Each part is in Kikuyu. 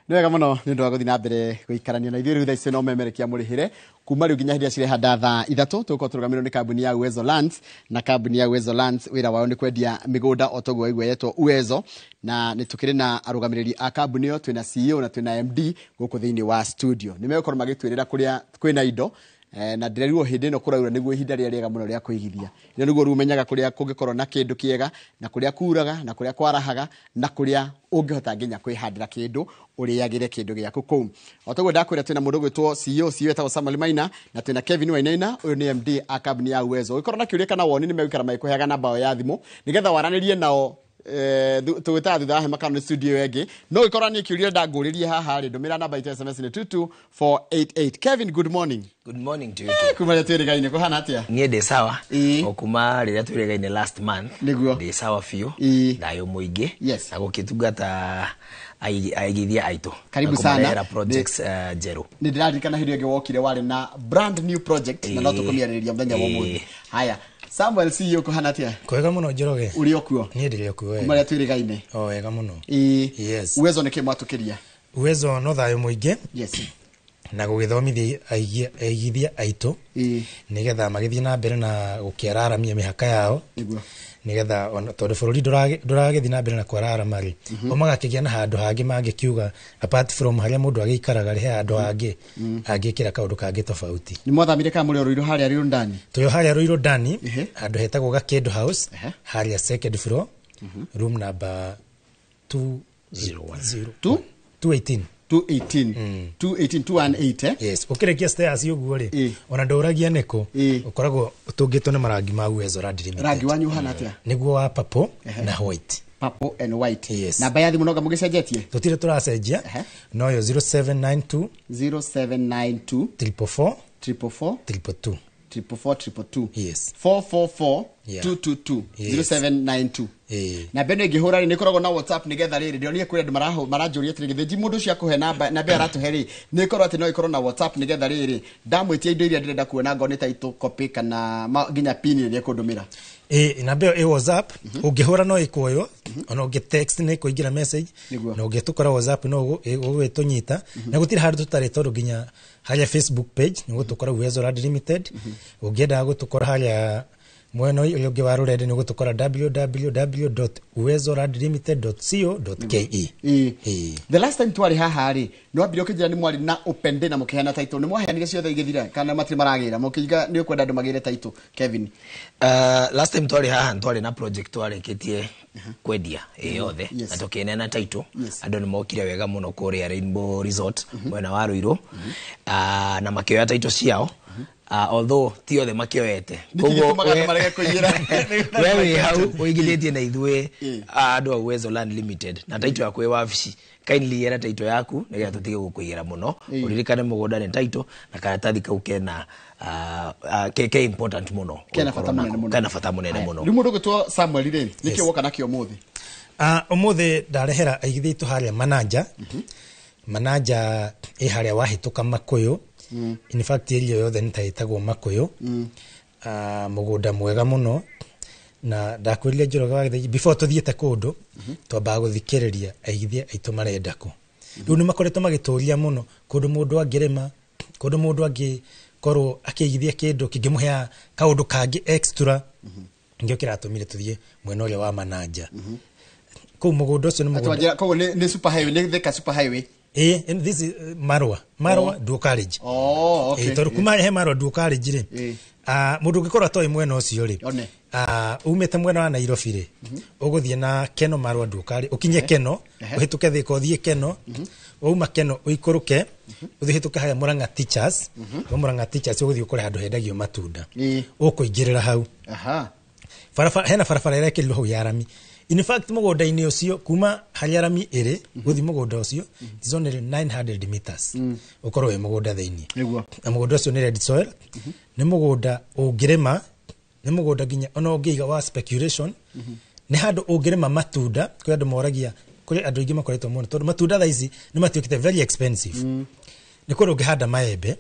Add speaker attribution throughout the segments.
Speaker 1: Nĩ wega mũno nĩ ũndũ wa gũthiĩ na mbere gũikarania na ithuĩ. Rĩu thaa ici no memerekia mũrĩhĩre kuma rĩu nginya hĩndĩ ĩrĩa cirehanda thaa 3. Tũgũkorwo tũrũgamĩrĩirwo nĩ kambuni ya Uwezo Lands, na kambuni ya Uwezo Lands wĩra wao nĩ kwendia mĩgũnda o toguo waigua yetwo Uwezo, na nĩ tũkĩrĩ na arũgamĩrĩri a kambuni ĩyo. Twĩna CEO na twĩna MD gũkũ thĩinĩ wa studio. Nĩ megũkorwo magĩtwĩrĩra kũrĩa kwĩna indo. Na ndĩrerirwo hĩndĩ ĩno kũraura nĩguo ihinda rĩrĩa rĩega mũno rĩa kũigithia. Ĩno nĩguo rĩu ũmenyaga kũrĩa kũngĩkorwo na kĩndũ kĩega, na kũrĩa kuraga, na kũrĩa kwarahaga, na kũrĩa ũngĩhota nginya kwĩhandĩra kĩndũ, ũrĩagĩre kĩndũ gĩaku kũu. O toguo ndakwĩra, twĩna mũndũ ũgwĩtwo CEO, CEO etagwo Samuel Maina, na twĩna Kevin Wainaina, ũyũ nĩ MD a kambuni ya Uwezo. Ũngĩkorwo na kĩũria kana woni, nĩ megũikara magĩkũheaga namba yao ya thimũ nĩgetha waranĩrie nao. Tũgwĩtaga thutha wa hema kana nĩ studio ĩyo ĩngĩ. No ũngĩkorwo niĩ kĩũria ndangũrĩrie haha rĩ, ndũmĩra namba itũ SMS nĩ 22488. Kevin, good morning.
Speaker 2: Good morning to you too.
Speaker 1: Kuma rĩrĩa twĩrĩgaine, kũhana atĩa?
Speaker 2: Niĩ ndĩ sawa. O kuma rĩrĩa twĩrĩgaine last month. Ndĩ sawa biũ. Thayũ mũingĩ. Na gũkĩtungata aigithia aitũ.
Speaker 1: Karibu
Speaker 2: Na
Speaker 1: sana.
Speaker 2: kũmarehera projects njerũ.
Speaker 1: Nĩ ndĩraririkana hĩndĩ ĩyo ĩngĩ wokire warĩ na brand new project, na no tũkũmĩarĩrĩria mũthenya wa ũmũthĩ. Haya, Samuel, CEO, kũhana atĩa?
Speaker 3: Kwega mũno, Njoroge.
Speaker 1: Ũrĩ o kuo?
Speaker 3: Niĩ ndĩrĩ o kuo
Speaker 1: kuma
Speaker 3: wega.
Speaker 1: rĩrĩa twĩrĩgaine.
Speaker 3: O wega mũno. Yes.
Speaker 1: Uwezo nĩ kĩ mwatũkĩria?
Speaker 3: Uwezo no thayũ mũingĩ na gũgĩthomithia aigithia aitũ nĩgetha magĩthiĩ na mbere na gũkĩararamia mĩhaka yao, nĩgetha tondũ bũrũri ndũragĩthiĩ na mbere na kwararama rĩ, o magakĩgĩa na handũ hangĩ mangĩkiuga apart from harĩa mũndũ agĩikaraga rĩ, he handũ hangĩ angĩkĩra kaũndũ kangĩ tofauti.
Speaker 1: Nĩ mwathamire kana mũrĩ o Rũirũ harĩa Rũirũ ndani?
Speaker 3: Tũrĩ o harĩa Rũirũ ndani, handũ hetagwo Gakĩndũ House, harĩa second floor, room number 201.
Speaker 1: Two?
Speaker 3: 218.
Speaker 1: 218, 218, 218, eh?
Speaker 3: Yes, ũkĩrĩkia stairs ũguo rĩ, ona ndũragia nĩkũ, ũkoragwo ũtũngĩtwo nĩ marangi ma Uwezo Land Limited.
Speaker 1: Rangi wanyu ũhana atĩa?
Speaker 3: Nĩguo wa purple na white.
Speaker 1: Purple and white.
Speaker 3: Yes.
Speaker 1: Namba ya thimũ noga mũgĩcenjetie?
Speaker 3: Tũtirĩ tũracenjia, noyo 0792
Speaker 1: 0792
Speaker 3: 444
Speaker 1: 444
Speaker 3: 222.
Speaker 1: 444 222.
Speaker 3: Yes.
Speaker 1: 444 222.
Speaker 3: Yes.
Speaker 1: 0792. Namba ĩno ĩngĩhũra rĩ, nĩ ĩkoragwo na WhatsApp, nĩgetha rĩrĩ ndĩronire kwĩ andũ maranjũria atĩrĩ, githĩ mũndũ ũcio akũhe namba, namba ĩyo aratũhe rĩ, nĩ ĩkorwo atĩ no ĩkorwo na WhatsApp, nĩgetha rĩrĩ ndamwĩtia indo iria ndĩrenda kuona, ngoo nĩ title copy kana nginya pin ĩrĩa ĩkũndũmĩra.
Speaker 3: Ĩ, namba ĩyo ĩ WhatsApp, ũngĩhũra no ĩkuoywo, ona ũngĩ text nĩ ĩkũingĩra message. Na ũngĩtũkora WhatsApp no ũgũgĩtũnyita, na gũtirĩ handũ tũtarĩ, tondũ nginya harĩa Facebook page nĩ ũgũtũkora Uwezo Land Limited. Ũngĩenda gũtũkora harĩa mwena ũrĩa ũngĩ wa rũrenda, nĩ ũgũtũkora www.uwezolandlimited.co.ke.
Speaker 1: The last time twarĩ haha rĩ, nĩ wambire ũkĩnjĩra nĩ mwarĩ na open day na mũkĩheana title. Nĩ mwaheanire ciothe igĩthira kana matirĩ maragĩra mũkĩiga nĩ ũkwenda andũ magĩre title, Kevin?
Speaker 2: Last time twarĩ haha twarĩ na project twarĩkĩtie kwendia ĩ yothe na tũkĩneana title. Andũ nĩ mokire wega mũno kũrĩa Rainbow Resort mwena wa Ruiru, na makĩoya title ciao, although ti othe makĩoete.
Speaker 1: Nĩkĩ gĩtũmaga andũ marege kũiyĩra?
Speaker 2: We wĩ hau ũigithĩtie na ithuĩ andũ a Uwezo Land Limited na title yaku ĩ wabici, kindly era title yaku nĩgetha tũtige gũkũigĩra mũno. Ũririkane mũgũnda nĩ title na karatathi kau kena ke important mũno.
Speaker 1: Kena bata mũnene mũno.
Speaker 2: Kena bata mũnene mũno.
Speaker 1: Rĩu mũndũ ũgwĩtwo Samuel rĩ, nĩkĩ woka nakĩo ũmũthĩ?
Speaker 3: Ũmũthĩ ndarehera aigithia aitũ harĩa Mananja. Mananja ĩ harĩa wahĩtũka Makũyũ. In fact, area yothe nĩ ta ĩtagwo Makũyũ. Mũgũnda mwega mũno, na ndakwĩrire, Njoroge wa Gĩthĩnji, before tũthiĩte kũndũ twambaga gũthikĩrĩria aigithia aitũ marenda kũ. Rĩu nĩ makoretwo magĩtũria mũno kũndũ mũndũ angĩrĩma, kũndũ mũndũ angĩkorwo akĩigithia kĩndũ kĩngĩmũheaga kaũndũ kangĩ extra. Nĩkĩo kĩratũmire tũthiĩ mwena ũrĩa wa Mananja kũu. Mũgũnda ũcio nĩ mũgũnda
Speaker 1: Atwanjĩra koguo nĩ super highway, nĩ Thika super highway?
Speaker 3: Ĩ, and this is Marwa Dual Carriage.
Speaker 1: Oh, okay.
Speaker 3: Ĩ, tondũ kuma he Marwa Dual Carriage rĩ, mũndũ ũngĩkorwo atoĩ mwena ũcio rĩ,
Speaker 1: One.
Speaker 3: Umĩte mwena wa Nairobi rĩ, ũgũthiĩ na Keno Marwa Dual Carriage, ũkinye Keno, ũhĩtũke Thika, ũthiĩ Keno, wauma Keno ũikũrũke, ũthiĩ ũhĩtũke harĩa Murang'a Teachers. Wa Murang'a Teachers ũgũthiĩ ũkore handũ hendagio matunda. Ũkũingĩrĩra hau. Barabara, hena barabara ĩrekĩrirwo hau ya rami. In fact, mũgũnda-inĩ ũcio, kuma harĩa rami ĩrĩ gũthiĩ mũgũnda ũcio is only 900 meters, ũkorwo wĩ mũgũnda thĩinĩ. Na mũgũnda ũcio nĩ red soil, nĩ mũgũnda ũngĩrĩma, nĩ mũgũnda nginya ona ũngĩiga wa speculation, nĩ handũ ũngĩrĩma matunda. Kwĩ andũ moragia, kũrĩ andũ aingĩ makoretwo mũno, tondũ matunda thaa ici nĩ matuĩkĩte very expensive. Nĩ kũndũ ũngĩhanda maembe,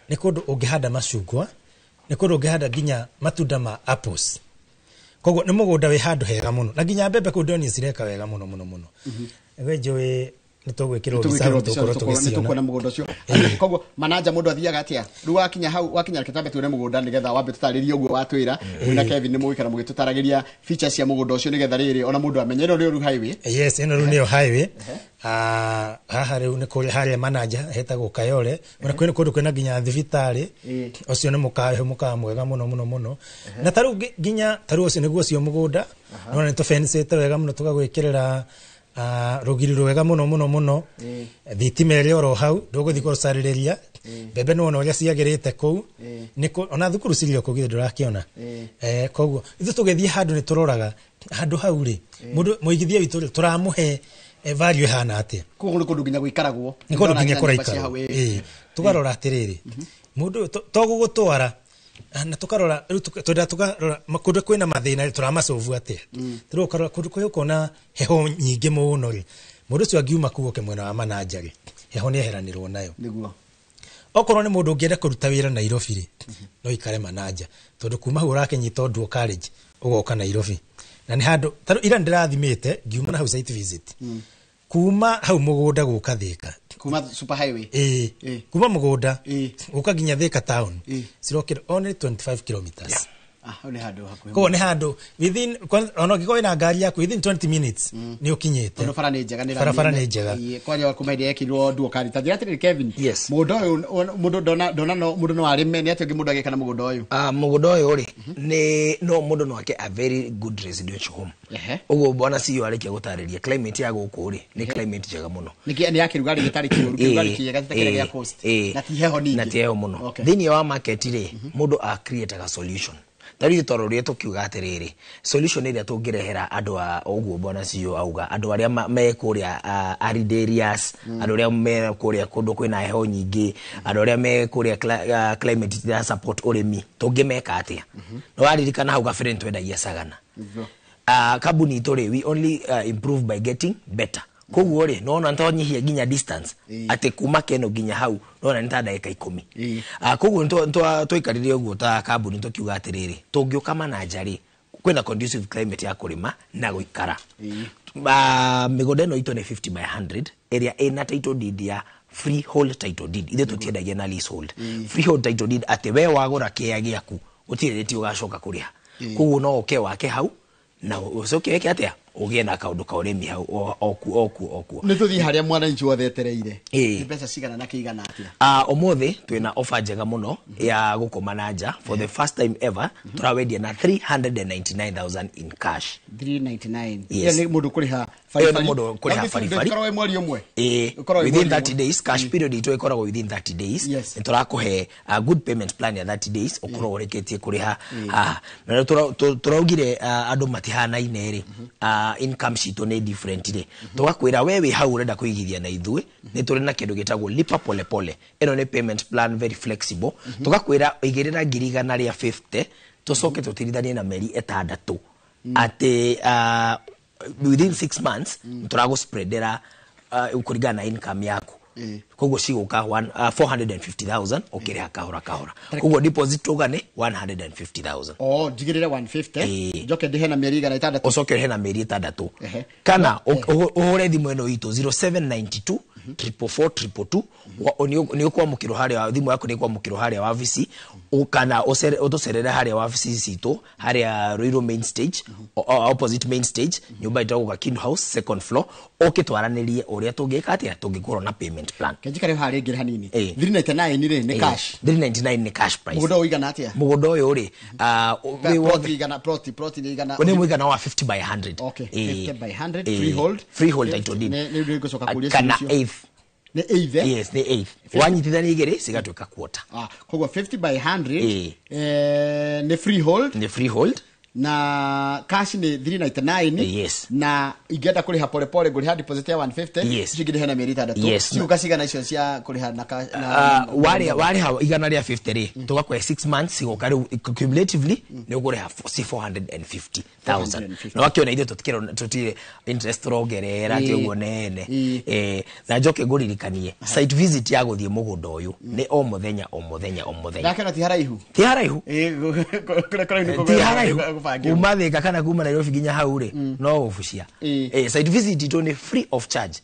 Speaker 3: nĩ kũndũ ũngĩhanda macungwa, nĩ kũndũ ũngĩhanda nginya matunda ma apples. Koguo nĩ mũgũnda wĩ handũ hega mũno, na nginya mbembe kũu ndĩronire cireka wega mũno mũno mũno. We njũĩ Nĩ tũgwĩkĩrwo mbica hau, tũgũkorwo tũgĩciona.
Speaker 1: Nĩtũkuona mũgũnda ũcio. Koguo Manaja mũndũ athiaga atĩa rĩu wakinya hau, wakinya reke twambe tuone mũgũnda nĩgetha wambe tũtarĩrie ũguo watwĩra. Wĩna Kevin nĩ mũgũikara mũgĩtũtaragĩria features cia mũgũnda ũcio nĩgetha rĩrĩ ona mũndũ amenye ĩno nĩyo rĩu highway.
Speaker 3: Yes, ĩno rĩu nĩyo highway. Haha rĩu nĩ kũrĩa harĩa Manaja hetagwo Kayole, ona kwĩna kũndũ kwĩna nginya thibitarĩ. Ũcio nĩ mũkawa mwega mũno mũno mũno, na tarĩu nginya tarĩu ũcio nĩguo ũcio mũgũnda nona nĩ tũbencĩte wega mũno, tũgagwĩkĩrĩra rũgiri rwega mũno mũno mũno. Thitima ĩrĩ oro hau, ndũgũthiĩ kũcarĩrĩria. Mbembe nĩwona ũrĩa ciagĩrĩte kũu. Ona thukuru cirĩ o kũu, githĩ ndũrakĩona? Koguo ithuĩ tũgĩthiĩ handũ nĩ tũroraga handũ hau rĩ, mũndũ mũigithia witũ rĩ, tũramũhe value ĩhana atĩa.
Speaker 1: Koguo nĩ kũndũ nginya gũikaragwo.
Speaker 3: Nĩ kũndũ nginya
Speaker 1: Ndona nyũmba cia
Speaker 3: kũraikarwo.
Speaker 1: hau, ĩĩ.
Speaker 3: Tũkarora atĩrĩrĩ, mũndũ ũyũ to gũgũtwara, na tũkarora rĩu twendaga tũkarora kũndũ kwĩna mathĩna rĩ, tũramacovu atĩa. Rĩu ũkarora kũndũ kũrĩa ũkona heho nyingĩ mũno rĩ, mũndũ ũcio angiuma kũu oke mwena wa Manaja rĩ, heho nĩ eheranĩrwo nayo. Okorwo nĩ mũndũ ũngĩenda kũruta wĩra Nairobi rĩ, no ikare Manaja, tondũ kuma hau ũrakĩnyita Oduor College ũgoka Nairobi, na nĩ handũ tarĩu ira nĩndĩrathimĩte ngiuma na hau site visit, kuma hau mũgũnda gũka Thika.
Speaker 1: Kuma super highway.
Speaker 3: Ĩĩ. Kuma mũgũnda gũka nginya Thika town cirokĩra only 25 kilometers.
Speaker 1: Ah, hau nĩ handũ hakuhĩ.
Speaker 3: Koguo nĩ handũ within ona ũngĩkorwo wĩna ngari yaku, within 20 minutes nĩ ũkinyĩte.
Speaker 1: Tondũ bara nĩ njega, nĩ
Speaker 3: Barabara nĩ njega.
Speaker 1: Ĩĩ, kwaria kuma hĩndĩ yekirwo Duo Kari. Ta njĩra atĩrĩrĩ Kevin.
Speaker 2: Yes.
Speaker 1: Mũgũnda ũyũ mũndũ ndona no mũndũ no arĩme, nĩ atĩa ũngĩ mũndũ agĩka na mũgũnda ũyũ?
Speaker 2: Mũgũnda ũyũ rĩ, nĩ no mũndũ no ake a very good residential home. Ũguo bwana CEO arĩkia gũtarĩria, climate ya gũkũ rĩ, nĩ climate njega mũno.
Speaker 1: Nĩ ya kĩrugarĩ gĩtarĩ kĩũru, kĩrugarĩ kĩega, gĩtarĩ kĩrĩa gĩa coast. Na ti heho ningĩ.
Speaker 2: Na ti heho mũno. Thĩinĩ wa market rĩ, mũndũ a create a solution. Ta rĩu tondũ rĩrĩa tũkiuga atĩrĩrĩ, solution ĩrĩa tũngĩrehera andũ a ũguo bwana CEO auga, andũ arĩa me kũrĩa arid areas, andũ arĩa me kũrĩa kũndũ kwĩna heho nyingĩ, andũ arĩa me kũrĩa climate ĩtira support ũrĩmi, tũngĩmeka atĩa? Nĩ waririkana hau kabere nĩtwendagia Sagana. Kambuni itũ rĩ, we only improve by getting better. Koguo rĩ, nona nĩtwanyihia nginya distance, atĩ kuma Keno nginya hau nona nĩ ta ndagĩka 10. Koguo twaikarire ũguo ta kambuni tũkiuga atĩrĩrĩ, tũngĩũka Manaja rĩ, kwĩna conducive climate ya kũrĩma na gũikara. Mĩgũnda ĩno itũ nĩ 50 by 100 ĩrĩa ĩna title deed ya freehold title deed. Ithuĩ tũtiendagia na leasehold. Freehold title deed atĩ we wagũra kĩea gĩaku, gũtirĩ rĩti ũgacoka kũrĩha. Koguo no ũke wake hau na ũcoke wĩke atĩa, ũgĩe na kaũndũ ka ũrĩmi hau okuo okuo okuo.
Speaker 1: Nĩ tũthiĩ harĩa mwananchi wothe etereire. Nĩ mbeca cigana na kĩigana atĩa?
Speaker 2: Ũmũthĩ twĩna offer njega mũno ya gũkũ Manaja. For the first time ever tũrawendia na 399,000 in cash.
Speaker 1: 399.
Speaker 2: Yes.
Speaker 1: Ĩyo nĩ mũndũ kũrĩha
Speaker 2: Ĩyo nĩ
Speaker 1: baribari.
Speaker 2: mũndũ kũrĩha
Speaker 1: Na
Speaker 2: baribari.
Speaker 1: ndĩkoragwo ĩ mweri ũmwe?
Speaker 2: Ĩĩ,
Speaker 1: Ĩkoragwo ĩ
Speaker 2: within
Speaker 1: mweri
Speaker 2: 30
Speaker 1: ũmwe.
Speaker 2: days, cash period itũ ĩkoragwo within 30 days. Nĩ tũrakũhe a good payment plan ya 30 days, ũkorwo ũrĩkĩtie kũrĩha haha. Na rĩu tũraugire, andũ matihanaine rĩ, income citũ nĩ different rĩ. Tũgakwĩra we wĩ hau ũrenda kũigithia na ithuĩ, nĩ tũrĩ na kĩndũ gĩtagwo lipa pole pole. Ĩno nĩ payment plan very flexible. Tũgakwĩra igĩrĩra ngiri igana rĩa 50, tũcoke tũtirithanie na mĩeri ĩtandatũ. Atĩ, within 6 months, tũragũ-spreadera, kũringana na income yaku. Koguo cigũka 450,000 ũkĩrĩha kahora kahora. Koguo deposit tuga nĩ 150,000.
Speaker 1: Oh, njigĩrĩre 150, njoke ndĩhe na mĩeri igana ĩtandatũ.
Speaker 2: Ũcoke ũrĩhe na mĩeri ĩtandatũ. Kana ũhũre thimũ ĩno itũ zero seven ninety two, triple four, triple two. Nĩ ũkwamũkĩrwo harĩa, thimũ yaku nĩ ĩkwamũkĩrwo harĩa wabici, kana ũtũcerere harĩa wabici citũ, harĩa Ruiru main stage, opposite main stage, nyũmba ĩtagwo Gakindu House, second floor, ũke twaranĩrie ũrĩa tũngĩka atĩa, tũngĩkorwo na payment plan.
Speaker 1: Kenjikare harĩa rĩngĩ hanini. 399 rĩ, nĩ cash.
Speaker 2: 399 nĩ cash price.
Speaker 1: Mũgũnda ũyũ ũigana atĩa?
Speaker 2: Mũgũnda ũyũ rĩ, wĩ
Speaker 1: Plot
Speaker 2: wothe.
Speaker 1: igana, plot, plot nĩ igana.
Speaker 2: Nĩ mũigana wa 50 by 100.
Speaker 1: Okay, 50 by 100, freehold.
Speaker 2: Freehold title deed.
Speaker 1: Nĩ nĩ ngũcoka kũria
Speaker 2: Kana
Speaker 1: ciũria.
Speaker 2: eighth.
Speaker 1: Nĩ eighth, eh?
Speaker 2: Yes, nĩ eighth. Wanyitithania igĩrĩ cigatuĩka quarter.
Speaker 1: Koguo 50 by 100, nĩ freehold.
Speaker 2: Nĩ freehold.
Speaker 1: Na cash nĩ 399.
Speaker 2: Yes.
Speaker 1: Na ingĩenda kũrĩha pole pole ngũrĩha deposit ya 150.
Speaker 2: Yes.
Speaker 1: Icio ingĩ ndĩhe na mĩeri ĩtandatũ.
Speaker 2: Yes.
Speaker 1: Cigũka cigana icio cia kũrĩha na na
Speaker 2: Warĩha igana rĩa 50 rĩ, tũgakũhe 6 months, cigoka rĩu cumulatively nĩ ũkũrĩha 450,000.
Speaker 1: 450.
Speaker 2: Na wakĩona ithuĩ tũtirĩ interest tũrongerera atĩ ũguo nene. Na njoke ngũririkanie, site visit ya gũthiĩ mũgũnda ũyũ nĩ o mũthenya, o mũthenya, o mũthenya.
Speaker 1: Ndakĩona ti haraihu.
Speaker 2: Ti haraihu.
Speaker 1: Kũrĩa kũraihu nĩ
Speaker 2: Ti haraihu.
Speaker 1: kũgũra Gũbangĩrwo.
Speaker 2: Kuma Thika kana kuma Nairobi nginya hau rĩ, no gũbucia. Site visit itũ nĩ free of charge.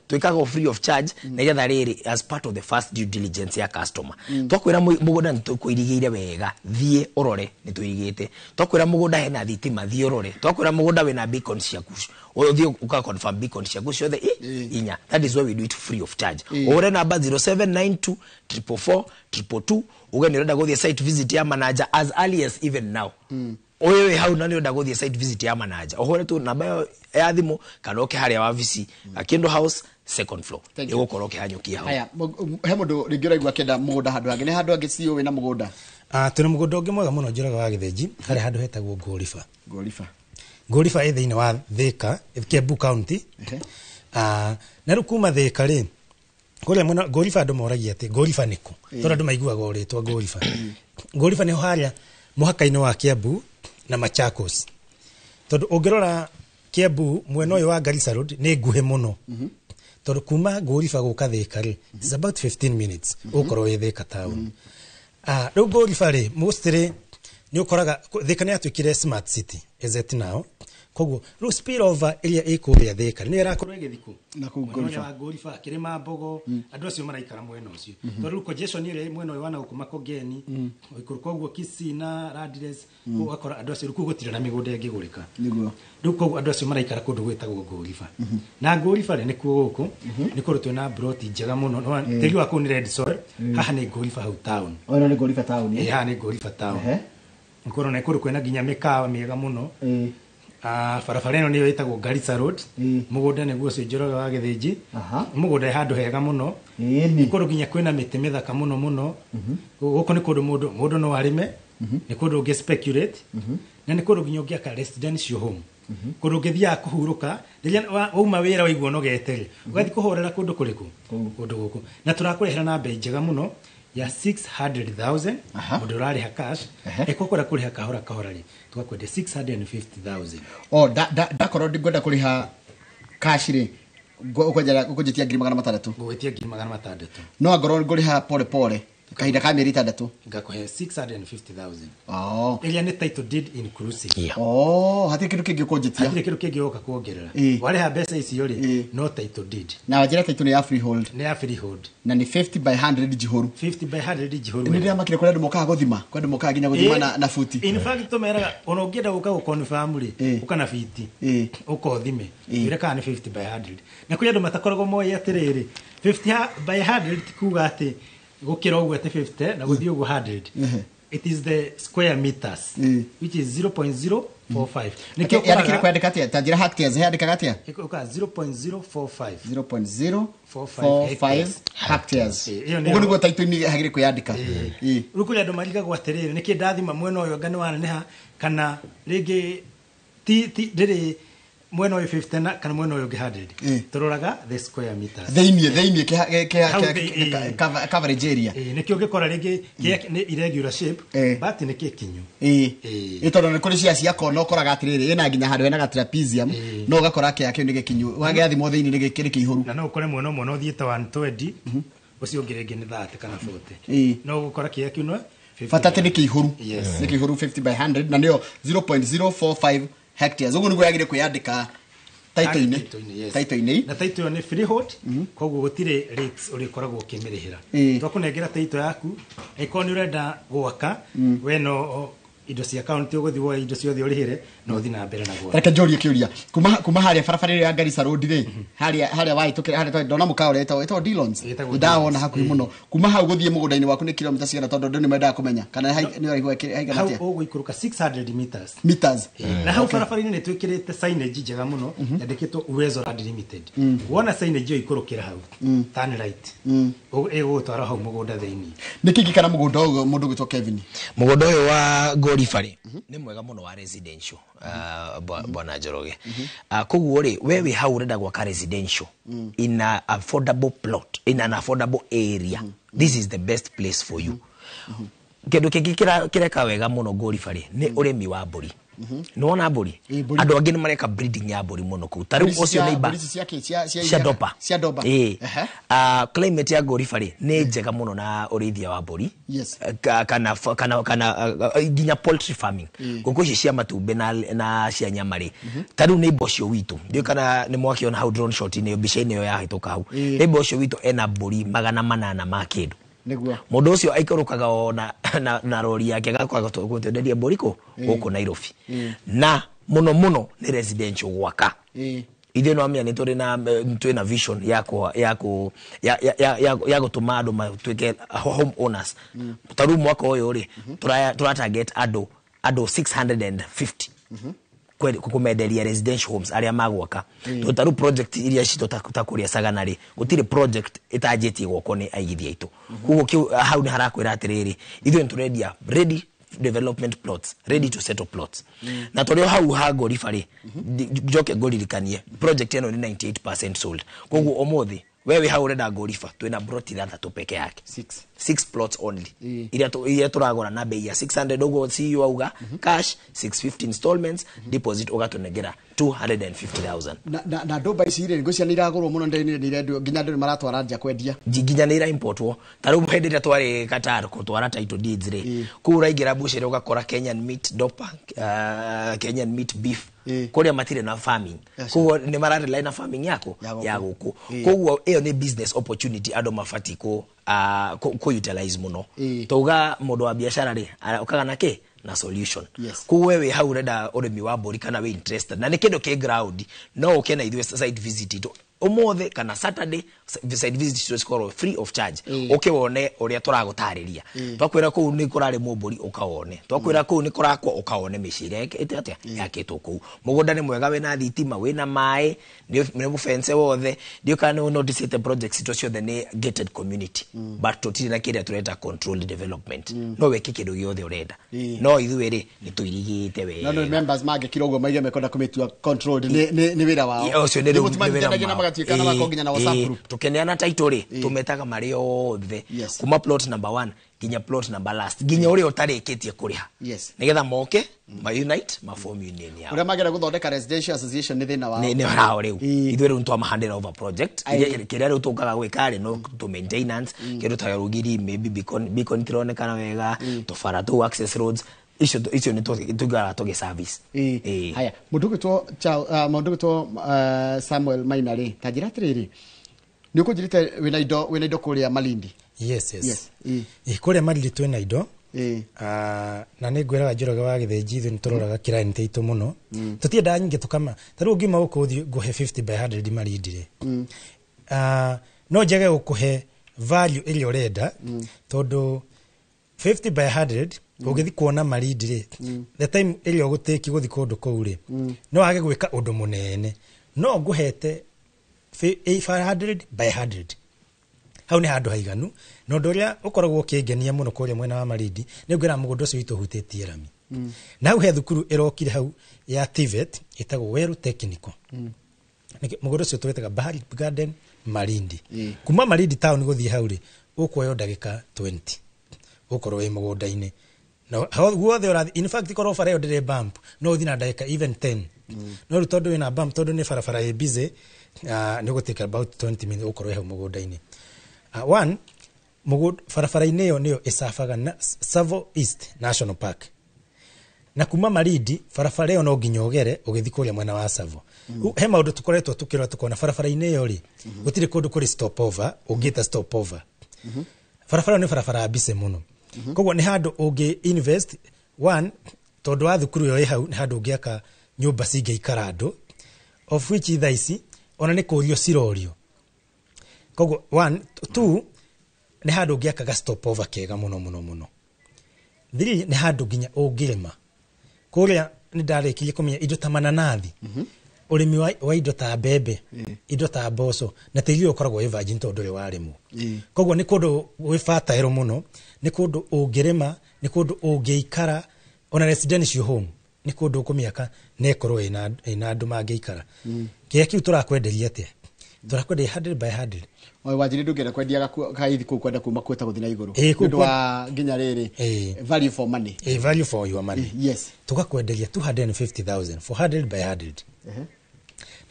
Speaker 2: Twĩkaga free of charge nĩgetha rĩrĩ as part of the first due diligence ya customer. Twakwĩra mũgũnda nĩ tũkũirigĩire wega, thiĩ ũrore nĩ tũirigĩte. Twakwĩra mũgũnda hena thitima, thiĩ ũrore. Twakwĩra mũgũnda wĩna beacon ciaku, ũthiĩ ũka confirm beacon ciaku ciothe inya. That is why we do it free of charge. Ũhũre namba 0792 444 222 uge nĩ ũrenda gũthiĩ site visit ya manager as early as even now. Ũyũ wĩ hau na nĩ ũrenda gũthiĩ site visit ya manager, ũhũre tu namba ĩyo ya thimũ kana ũke harĩa wabici, Gakindu House, second floor.
Speaker 1: Thank you.
Speaker 2: Ĩgũkorwo ũkĩhanyũkia hau.
Speaker 1: Haya, he mũndũ rĩngĩ ũraigua akĩenda mũgũnda handũ hangĩ, nĩ handũ hangĩ CEO wĩna mũgũnda?
Speaker 3: Twĩna mũgũnda ũngĩ mwega mũno Njũraga wa Gĩthĩnji, harĩa handũ hetagwo Ngũriba.
Speaker 1: Ngũriba.
Speaker 3: Ngũriba ĩ thĩinĩ wa Thika, Kiambu County. Na rĩu kuma Thika rĩ, kũrĩa mwena Ngũriba andũ moragia atĩ Ngũriba nĩkũ, tondũ andũ maiguaga o rĩtwa Ngũriba. Ngũriba nĩho harĩa mũhaka-inĩ wa Kiambu na Machakos, tondũ ũngĩrora Kiambu mwena ũyũ wa Garissa Road nĩ nguhĩ mũno, tondũ kuma Ngũriba gũka Thika rĩ, it's about 15 minutes ũgũkorwo wĩ Thika town. Rĩu Ngũriba rĩ, mostly nĩ ũkoraga Thika nĩ yatuĩkire smart city as at now, koguo rĩu spillover ĩrĩa ĩ kũrĩa Thika nĩ ĩrakorwo ĩgĩthiĩ kũ
Speaker 1: Na kũu
Speaker 3: Mwena ũrĩa
Speaker 1: Ngũriba.
Speaker 3: wa Ngũriba, Kĩrĩma Mbogo, andũ acio maraikara mwena ũcio, tondũ rĩu congestion ĩrĩa ĩ mwena ũyũ wa na gũkũ Makongeni, ũikũrũka ũguo Kisii na Landres, ũgakora andũ acio rĩu kũu gũtirĩ na mĩgũnda ĩngĩgũrĩka. Rĩu koguo andũ acio maraikara kũndũ gwĩtagwo Ngũriba, na Ngũriba rĩ, nĩkuo gũkũ nĩ kũndũ twĩna broti njega mũno. Nĩwona, tĩri wa kũu nĩ red soil. Haha nĩ Ngũriba hau town.
Speaker 1: Ĩno nĩ Ngũriba town?
Speaker 3: Ĩ, haha nĩ Ngũriba town. Nĩkũrona nĩ kũndũ kwĩna nginya mĩkawa mĩega mũno. Barabara ĩno nĩyo ĩtagwo Garissa Road. Mũgũnda nĩguo ũcio Njoroge wa Gĩthĩnji. Mũgũnda ĩ handũ hega mũno. Nĩ kũndũ nginya kwĩna mĩtĩ mĩthaka mũno mũno. Gũkũ nĩ kũndũ mũndũ no arĩme, nĩ kũndũ ũngĩ speculate, na nĩ kũndũ nginya ũngĩaka residential home, kũndũ ũngĩthiaga kũhurũka rĩrĩa wauma wĩra waigua ũnogete rĩ, ũgathiĩ kũhorera kũndũ kũrĩkũ? Kũndũ gũkũ. Na tũrakũrehera na bei njega mũno ya 600,000. Mũndũ ũrarĩha cash, ĩkũkwenda kũrĩha kahora kahora rĩ, tũgakwendia 650,000.
Speaker 1: O ndakorwo ngwenda kũrĩha cash rĩ, ũkũnjĩtia 600,000?
Speaker 3: Ngũgwĩtia 600,000.
Speaker 1: No angorwo ngũrĩha pole pole kahinda ka mĩeri 6
Speaker 3: Ngakũhe 650,000.
Speaker 1: Oh.
Speaker 3: Ĩrĩa nĩ title deed inclusive.
Speaker 1: Oh, hatirĩ kĩndũ kĩngĩ ũkũnjĩtia?
Speaker 3: Hatirĩ kĩndũ kĩngĩ ũgoka kuongerera. Warĩha mbeca icio rĩ, no title deed.
Speaker 1: Na wanjĩra title nĩ ya freehold?
Speaker 3: Nĩ ya freehold.
Speaker 1: Na nĩ 50 by 100 njihũru?
Speaker 3: 50 by 100 njihũru.
Speaker 1: Nĩ ndĩramakire kũrĩ andũ mokaga gũthima, kũrĩ andũ mokaga nginya gũthima na buti.
Speaker 3: In fact, tũmeraga ona ũngĩenda gũka gũ-confirm rĩ, ũka na biti, ũka ũthime, wĩre kana nĩ 50 by 100. Na kũrĩ andũ matakoragwo moĩ atĩrĩrĩ, 50 by 100 ti kuga atĩ gũkĩra ũguo atĩ 50 na gũthiĩ ũguo 100. It is the square meters, which is 0.045. Nĩkĩo
Speaker 1: Yandĩkire
Speaker 3: ũkoraga
Speaker 1: kwandĩka atĩa? Ta njĩra hectares yandĩkaga atĩa?
Speaker 3: Ĩkoka 0.045.
Speaker 1: 0.045 hectares.
Speaker 3: Ĩyo nĩyo-
Speaker 1: Ũguo nĩguo title-inĩ hagĩrĩire kwĩyandĩka.
Speaker 3: Rĩu kũrĩ andũ marigagwo atĩrĩrĩ, nĩkĩ ndathima mwena ũyũ anga nĩ waneneha, kana rĩngĩ ti ndĩrĩ mwena ũyũ 50 na kana mwena ũyũ ũngĩ 100. Tũroraga the square meters.
Speaker 1: Thĩiniĩ
Speaker 3: Hau thĩ,
Speaker 1: coverage area.
Speaker 3: Nĩkĩo ũngĩkora rĩngĩ nĩ irregular shape, but nĩ kĩkinyu.
Speaker 1: Ĩ tondũ nĩ kũrĩ cia kona ũkoraga atĩrĩrĩ, ĩna nginya handũ hena ga trapezium, no ũgakora kĩa kĩu nĩ gĩkinyu, wagĩathimwo thĩiniĩ nĩ kĩihũru.
Speaker 3: Na no ũkore mwena ũmwe no ũthiĩte 120, ũcio ũngĩ rĩngĩ nĩ 30 kana 40. No ũgũkora kĩrĩa kĩu no 50.
Speaker 1: Bata atĩ nĩ kĩihũru.
Speaker 3: Yes.
Speaker 1: Nĩ kĩihũru 50 by 100 na nĩyo 0.045 hectares. Ũguo nĩguo yagĩrĩire kwĩyandĩka title-inĩ.
Speaker 3: Title-inĩ, yes.
Speaker 1: Title-inĩ.
Speaker 3: Na title ĩyo nĩ freehold, koguo gũtirĩ rates ũrĩkoragwo ũkĩmĩrĩhĩra. Twakũnengera title yaku, angĩkorwo nĩ ũrenda gwaka, we no indo cia county ũgũthiĩ woe indo ciothe ũrĩhĩre na ũthiĩ na mbere na gwaka.
Speaker 1: Reke njũrie kĩũria kuma harĩa barabara ĩrĩa ya Garissa Road rĩ, harĩa wahĩtũkĩra harĩa ndona mũkawa ũrĩa wĩtagwo Dillons.
Speaker 3: Ĩtagwo
Speaker 1: ndawona
Speaker 3: Dillons.
Speaker 1: hakuhĩ mũno. Kuma hau gũthiĩ mũgũnda-inĩ waku nĩ kilomita cigana? Tondũ andũ nĩ mendaga kũmenya kana nĩ ũraihu haigana
Speaker 3: Hau
Speaker 1: atĩa.
Speaker 3: ũgũikũrũka 600 meters.
Speaker 1: Meters.
Speaker 3: Na hau barabara-inĩ nĩ twĩkĩrĩte signage njega mũno yandĩkĩtwo Uwezo Land Limited. Wona signage ĩyo, ikũrũkĩra hau, turn right. Ĩgũgũtwara hau mũgũnda thĩinĩ.
Speaker 1: Nĩ kĩngĩ kana mũgũnda ũyũ mũndũ ũgwĩtwo Kevin?
Speaker 2: Mũgũnda ũyũ wa Ngũriba rĩ, nĩ mwega mũno wa residential, bwana Njoroge. Koguo rĩ, we wĩ hau ũrenda gwaka residential in a affordable plot, in an affordable area, this is the best place for you. Kĩndũ kĩngĩ kĩreka wega mũno Ngũriba rĩ, nĩ ũrĩmi wa mbũri. Nĩwona mbũri?
Speaker 1: Ĩ, mbũri.
Speaker 2: Andũ angĩ nĩ mareka breeding ya mbũri mũno kũu. Ta rĩu
Speaker 1: Mbũri
Speaker 2: ũcio neighbor
Speaker 1: mbũri ici cia kĩ? Cia
Speaker 2: cia Dorper.
Speaker 1: Cia Dorper.
Speaker 2: Ĩ.
Speaker 1: Ehe.
Speaker 2: Climate ya Ngoriba rĩ nĩ njega mũno na ũrĩithia wa mbũri.
Speaker 1: Yes.
Speaker 2: Kana nginya poultry farming, ngũkũ ici cia matumbĩ na cia nyama rĩ. Ta rĩu neighbor ũcio witũ, ndiũĩ kana nĩ mwakĩona hau drone shot -inĩ ĩyo, mbica-inĩ ĩyo yahĩtũka hau, neighbor ũcio witũ ena mbũri 800 ma kĩndũ. Mũndũ ũcio aikũrũkaga o na rori yake agakorwo gũtwenderia mbũri kũ gũkũ Nairobi, na mũno mũno nĩ residential gwaka. Ithuĩ no amenya nĩ tũrĩ na twĩna vision ya ku ya ku ya ya ya ya, ya gũtũma andũ matuĩke home owners. Ta rĩu mwaka ũyũ rĩ, tũra target andũ 650 kũmenderia residential homes arĩa magwaka, tondũ ta rĩu project iria citũ ta kũrĩa Sagana rĩ, gũtirĩ project ĩtanjĩtie gwakwo nĩ aigithia aitũ. Koguo kĩu hau nĩ harakwĩra atĩrĩrĩ, ithuĩ nĩ tũrendia ready development plots, ready to settle plots. Na tũrĩ o hau ha Ngoriba rĩ, njoke ngũririkanie project ĩno nĩ 98% sold. Koguo ũmũthĩ we wĩ hau ũrenda Ngoriba, twĩna plot ithathatũ peke yake.
Speaker 1: Six.
Speaker 2: Six plots only, iria tũragũra na bei ya 600 ũguo CEO auga, cash 650, installments, deposit ũgatũnengera 250,000.
Speaker 1: Na ndũmba ici rĩ, ngwĩciria nĩ iragũrwo mũno, nĩ irendio nginya andũ nĩ maratwara nja kwendia.
Speaker 2: Nginya nĩ iraimportwo. Ta rĩu hĩndĩ ĩrĩa twarĩ Qatar gũtwara title deeds rĩ, kũu ũraingĩra bucĩrĩ ũgakora Kenyan meat Dorper, Kenyan meat beef. Kũrĩa matirĩ na farming. Koguo nĩ mararely na farming yako
Speaker 1: Ya gũkũ.
Speaker 2: Ya gũkũ. Koguo ĩyo nĩ business opportunity andũ mabatiĩ kũ utilize mũno. Tauga mũndũ wa biacara rĩ, okaga na kĩ na solution. Koguo we wĩ hau ũrenda ũrĩmi wa mbũri kana wĩ interested na nĩ kĩndũ kĩ ground, no ũke na ithuĩ site visit itũ ũmũthĩ kana Saturday. Site visit citũ cikorwo free of charge. Ũke wone ũrĩa tũragũtarĩria. Twakwĩra kũu nĩ kũrarĩmwo mbũri, ũkawone. Twakwĩra kũu nĩ kũrakwo, ũkawone mĩciĩ ĩrĩa ĩte atĩa yakĩtwo kũu. Mũgũnda nĩ mwega, wĩna thitima, wĩna maĩ, nĩ mũbence wothe. Ndiũĩ kana nĩ noticĩte projects citũ ciothe nĩ gated community, but tũtirĩ na kĩrĩa tũreta controlled development. No wĩke kĩndũ gĩothe ũrenda, no ithuĩ rĩ nĩ tũirigĩte
Speaker 1: No
Speaker 2: wega.
Speaker 1: Members mangĩkira ũguo maige mekwenda kũmĩtua controlled, nĩ wĩra wao.
Speaker 2: Ĩ, ũcio nĩ rĩu nĩ wĩra
Speaker 1: Mũtimanyitanagia na
Speaker 2: wao.
Speaker 1: magatuĩka na makorwo nginya na WhatsApp group.
Speaker 2: Tũkĩneana title rĩ, tũmetaga marĩ othe, kuma plot number one nginya plot number last, nginya ũrĩa ũtarĩkĩtie kũrĩha, nĩgetha moke ma unite ma form union yao.
Speaker 1: Ũrĩa magera gũthondeka residential association nĩ thĩna wao.
Speaker 2: Nĩ hao rĩu. Ithuĩ rĩu nĩtwamahandĩra over project. Kĩrĩa rĩu tũkaga gwĩka rĩ, no tũ maintenance, kĩndũ ta rũgiri, maybe beacon itironekana wega, tũbara tũu, access roads icio nĩ tũikaraga tũgĩ service.
Speaker 1: Haya, mũndũ ũgwĩtwo Samuel Maina rĩ, ta njĩra atĩrĩrĩ, nĩ ũkũnjĩrĩte wĩna indo kũrĩa Malindi.
Speaker 3: Yes.
Speaker 1: Yes.
Speaker 3: Ĩ, kũrĩa Malindi twĩna indo. Na nĩ ngwĩraga Njoroge wa Gĩthĩnji, ithuĩ nĩ tũroraga client aitũ mũno, tũtiendaga nyingĩ tũkama. Ta rĩu ũngiuma gũkũ ũthiĩ ngũhe 50 by 100 Malindi rĩ, no njage gũkũhe value ĩrĩa ũrenda, tondũ 50 by 100 ũngĩthiĩ kuona Malindi rĩ, the time ĩrĩa ũgũtĩki gũthiĩ kũndũ kũu rĩ, no wage gwĩka ũndũ mũnene. No ngũhete 100 by 100, hau nĩ handũ haiganu. Na ũndũ ũrĩa ũkoragwo ũkĩngenia mũno kũrĩa mwena wa Malindi nĩ ngwĩra mũgũnda ũcio witũ ũhutĩtie rami, na hau he thukuru ĩrokire hau ya TVET ĩtagwo Weru Technical. Mũgũnda ũcio tũwĩtaga Bahari Garden Malindi. Kuma Malindi town gũthiĩ hau rĩ, ũkuoya ndagĩka 20 ũkorwo wĩ mũgũnda-inĩ. Na guothe ũrathiĩ, in fact korwo bara ĩyo ndĩrĩ bump, no ũthiĩ na ndagĩka even 10. No rĩu tondũ wĩna bump, tondũ nĩ barabara ĩ busy, nĩ ũgũtake about 20 minutes ũkorwo wĩ hau mũgũnda-inĩ. One barabara-inĩ ĩyo nĩyo ĩcabaga na Tsavo East National Park, na kuma Malindi barabara ĩyo no nginya ũgere ũgĩthiĩ kũrĩa mwena wa Tsavo. He maũndũ tũkoretwo tũkĩrora tũkona barabara-inĩ ĩyo rĩ, gũtirĩ kũndũ kũrĩ stopover ũngĩta stopover. Barabara ĩyo nĩ barabara busy mũno, koguo nĩ handũ ũngĩ invest. One, tondũ wa thukuru ĩyo ĩ hau, nĩ handũ ũngĩaka nyũmba cingĩikara andũ, of which thaa ici ona nĩ kũrio cirorio. Koguo one, two, nĩ handũ ũngĩaka ga stopover kega mũno mũno mũno. Three, nĩ handũ nginya ũngĩrĩma kũrĩa. Nĩ ndarĩkirie kũmenya indo ta mananathi, ũrĩmi wa indo ta mbembe, indo ta mboco, na tĩri ũyũ ũkoragwo wĩ virgin tondũ ndũrĩ warĩmwo. Koguo nĩ kũndũ gwĩ fertile mũno, nĩ kũndũ ũngĩrĩma, nĩ kũndũ ũngĩikara ona residential home, nĩ kũndũ ũkũmĩaka na ĩkorwo ĩna andũ mangĩikara. Kĩrĩa kĩu tũrakwenderia atĩa? Tũrakwenderia 100 by 100.
Speaker 1: Oe wanjiri ndũngĩenda kwendia kaithi kũu kwenda kuma kwĩta gũthiĩ na igũrũ.
Speaker 3: Ĩĩ, kũu
Speaker 1: Nĩ ũndũ wa nginya rĩrĩ value for money.
Speaker 3: A value for your money.
Speaker 1: Yes.
Speaker 3: Tũgakwenderia 250,000 for 100 by 100.